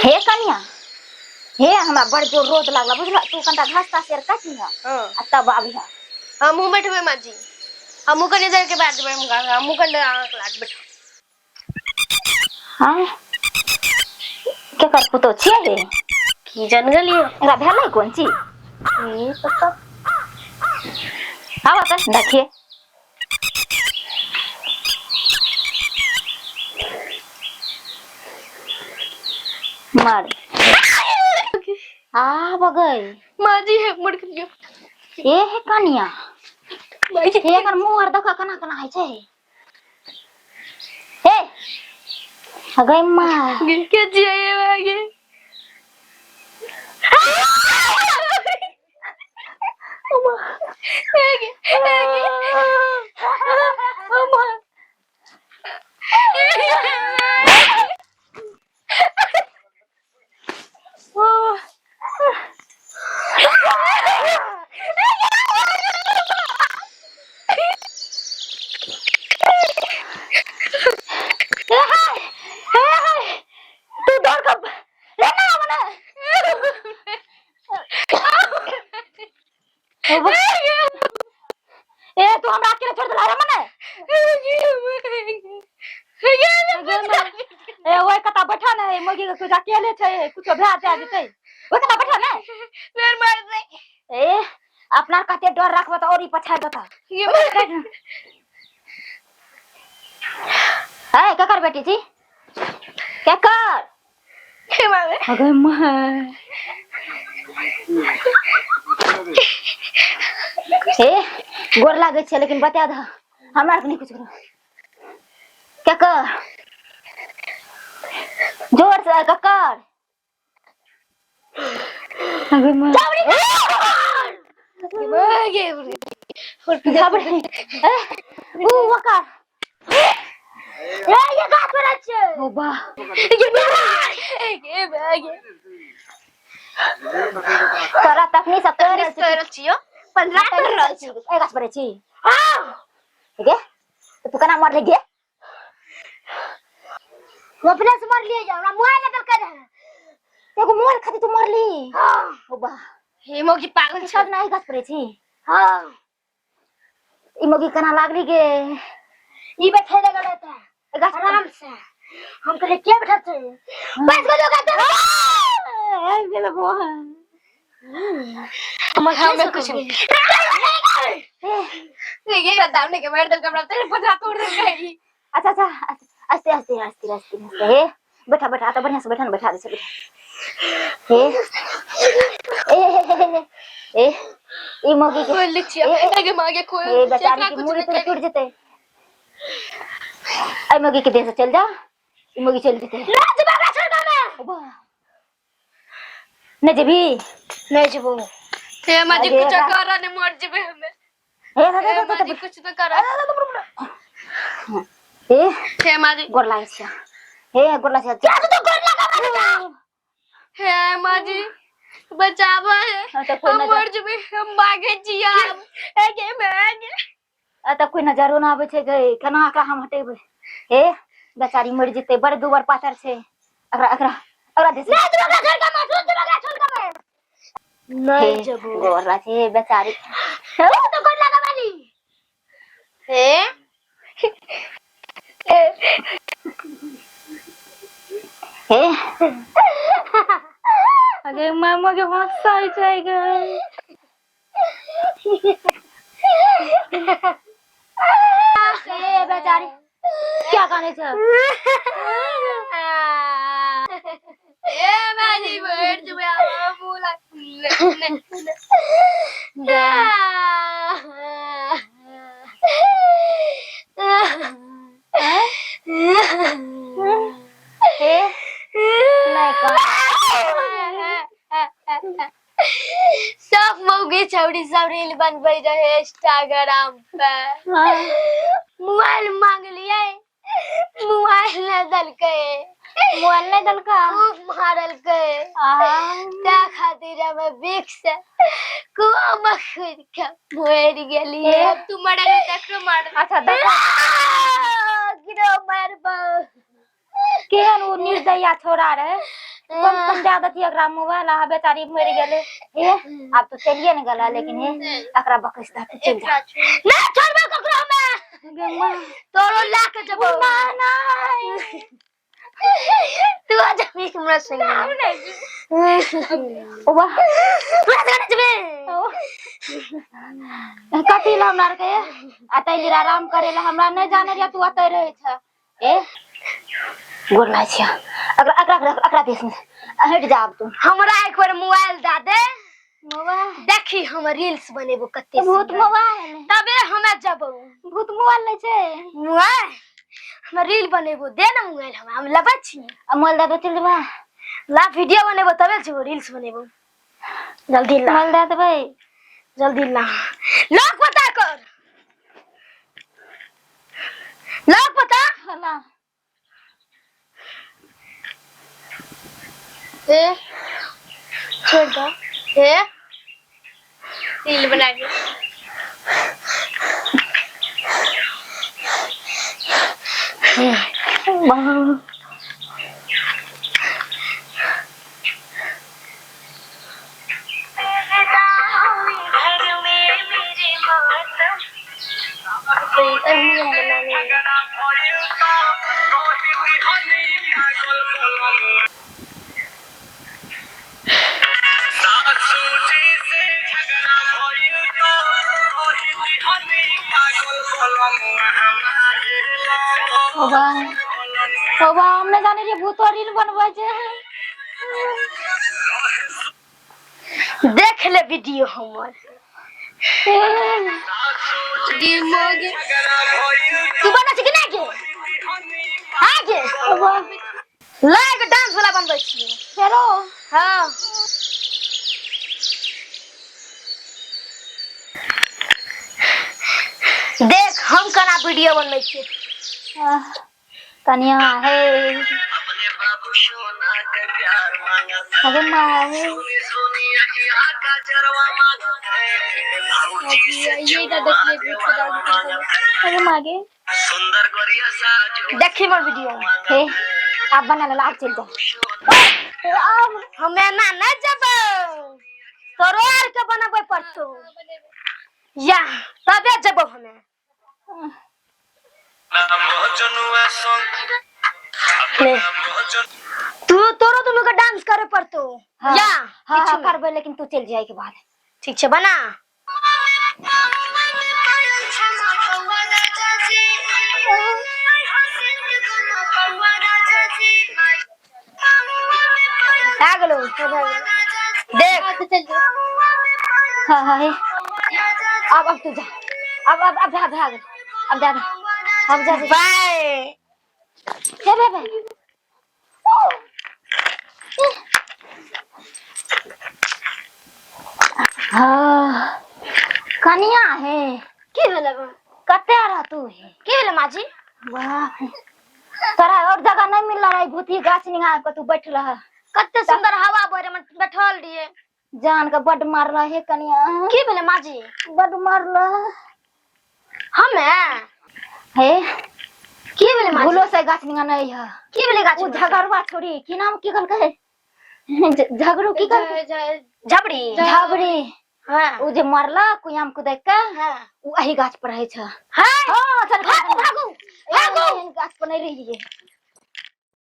हे कनिया हे हमरा बड़ जोर रोद लागला बुझला तू कनिटा घास तास आर काटिह हाँ आ तब आबिह हमहूँ बैठबै माजी हमहूँ कनी देर के बाद जेबै हम गाँव हमहूँ कनी देर अहाँके लाग बैठब हाँ केकर पुतोह छियै हे की जान गेलियै एकरा भेलै कोन चीज ई पता आबऽ तऽ देखिए मार आ बगै माजी है मर गेलियै ए हे कनिया माजी हे एकर मुँह आर देखऽ केना केना होइ छै हे अगै माँ के जियै ये तू दौड़ कऽ रे ना मने ए तू हमरा अकेले छोड़ देला रे मने ए ओए कता बैठा ने मोगी के कुछ अकेले छै कुछो भए जाय जेतै ओए कता बैठा ने ए अपना कते डर रखबो त और ही पछाड़ देता ए ककर बेटी छी केकर अगे माँ हे गोर लागै छै लेकिन बता दह हमरा आरके नहि कुछ करो केकर जोर से ककर अगे माँ झाबड़ी ए ऊ वकार ए ये गाछ पर छै ओ बा तोरा तखनी से कर रहल छी करल छियो 15 कर रहल छी ए गाछ पर छी गे तू केना मरले गे अपने से मर लिए हमरा मोबाइल देलकै रहे एगो मोबाइल खातिर तू मरली हां ओ बा हे मोगी पागल तू छै सब ना गाछ पर छी हां ई मोगी केना लागली गे ई बैठे लगल रहता ए गाछ पर आराम से हम कहले के बैठल छै बस गो लोग आते हमर हमें कुछ नहीं ये दामने के मार दल कमरा तेरे पता तोड़ दे अच्छा अच्छा आस्ते आस्ते आस्ते आस्ते आस्ते हे बैठा बैठा तो बढ़िया से बैठा ना बैठा दे सब हे ए हे हे हे ए ई मौगी के खोल ले छिया आगे मागे खोल ए बेचारी के मुड़ी तोड़ टूट जेते ए मौगी के देह से चल जा ई मौगी चल जेते ना जेबा का छोड़ दे ओबा नहीं जेबी नहीं जेबो हे माजी अरे कुछ बा- करा ने मर जेबे हमें हे हे हे हे माजी कुछ तो करा ए हे माजी गोर लागै छियै हे गोर लागै छियै तो गोर लगा हे माजी बचावा है हाँ, तो कोई हम नजर मर जेबे हम भागे जिया आगे भागे आ तऽ कोई नजरो ना आबै छै गे केना एकरा हम हटेबै हे बेचारी मरि जेतै बड़ दुबर पातर छै एकरा एकरा एकरा दे नहीं जेबो छोड़ के मैं छोड़ देबो छोड़ के मैं नहीं जेबो गोर लागै छै बेचारी तो गोर लगा वाली हे हे अगे मामा के हंसाई छै गे ए बेचारी क्या काने छै ए माजी बैठ जेबे आब बोला हे नहीं कान सब मौगी छौड़ी सब रील बनबै रहे इंस्टाग्राम पे मोबाइल मांग लिए मोबाइल नहीं देलकै मोबाइल नहीं देलका खूब मारलकै आ ता खातिर हमे बिक से कुआं में कूद के मर गेलिए तू मरल तकरो मार अच्छा देखो गिरो मारबो केहन ओ निर्दया छोरा रहे कम से कम दए देती एकरा मोबाइल आ बेचारी मरि गेलै। हे आब तू चलिए ने गेला, लेकिन हे एकरा बकैस दे, तू चलि जा। नहीं छोड़बो ककरो हमे। गे माँ। तोरो ला के जबो। ना नहीं। तू आ जाबी हमरा संगे। ओ वाह। तू आ संगे जबे। कथी लए हमरा आरके अतै लिरा आराम करे ला, हमरा नहीं जाने रहिया तू अतै रहै छ। ए गोर लागै छियै, अकरा अकरा अकरा अकरा देश में हट जा आब तू। हमरा एक बार मोबाइल दे दे। मोबाइल? देखी हम रील्स बनेबो कते भूत सुंदर। मोबाइल। तबे हमे जबो। भूत मोबाइल नहीं छै। मोबाइल हम रील बनेबो, दे ना मोबाइल हमरा, हम लबै छी। आ मोबाइल दे दो, चल जेबा। ला वीडियो बनेबो तबे जेबो, रील्स बनेबो। जल्दी ला। मोबाइल दे देबै। जल्दी ला। लॉक पता कर, लॉक पता। ला। ए छोड़ दो, ए रील बना के। बाबा बाबा, हम नहि जानै रहियै भूतो रील बनबै छै। देख ले वीडियो हमर। तू बना छै कि नहि गे? हाँ गे। बाबा। ला एगो डांस वाला बनबै छियै। फेरो? हाँ। देख हम केना वीडियो बनबै छियै। कनिया हे, अरे माँ हे। अरे माँ गे। देखी मोर वीडियो। हे आब बना लेला, आब चलि जा आब। हमे ना नहि जेबै, तोरो आर के बनबै पड़तौ या तबे जेबौ हमे। ले, तू तोरो दुनू के डांस करे पड़तौ। हाँ, या हाँ हाँ पीछू में। करबै, लेकिन तू चलि जाए के बाद। ठीक छै, बना। आ गेलौ, देख। हाँ हाँ हे अब अब तू जा, अब अब अब भाग भाग, अब जा, अब जा। बाय। हे बे बे। हाँ कनिया हे। की भेलै? कते रह तू हे? की भेलै माजी? वाह, तोरा और जगह नहीं मिल रहा है, भूती गाछ निंगा के तू बैठ रह। कते सुंदर हवा बह रहे, बैठल रहिए। जान के बड मारल हे कनिया। की भेलै माजी? बड मारल। हमे? हे। की भेलै माजी? भूलो से गाछ निंगा नहीं है। की भेलै गाछ ओ में? झगड़वा छोड़ी की नाम की कहलकै, झगड़ू की कहलकै? झबरी। झबरी। हाँ। ओ जे मरला कुयाम कुदै के। हाँ। ओ एही गाछ पर रहै छै। हाँ। हाँ, चल। भागू भागू भागू। एहन गाछ पर नहीं रहिए।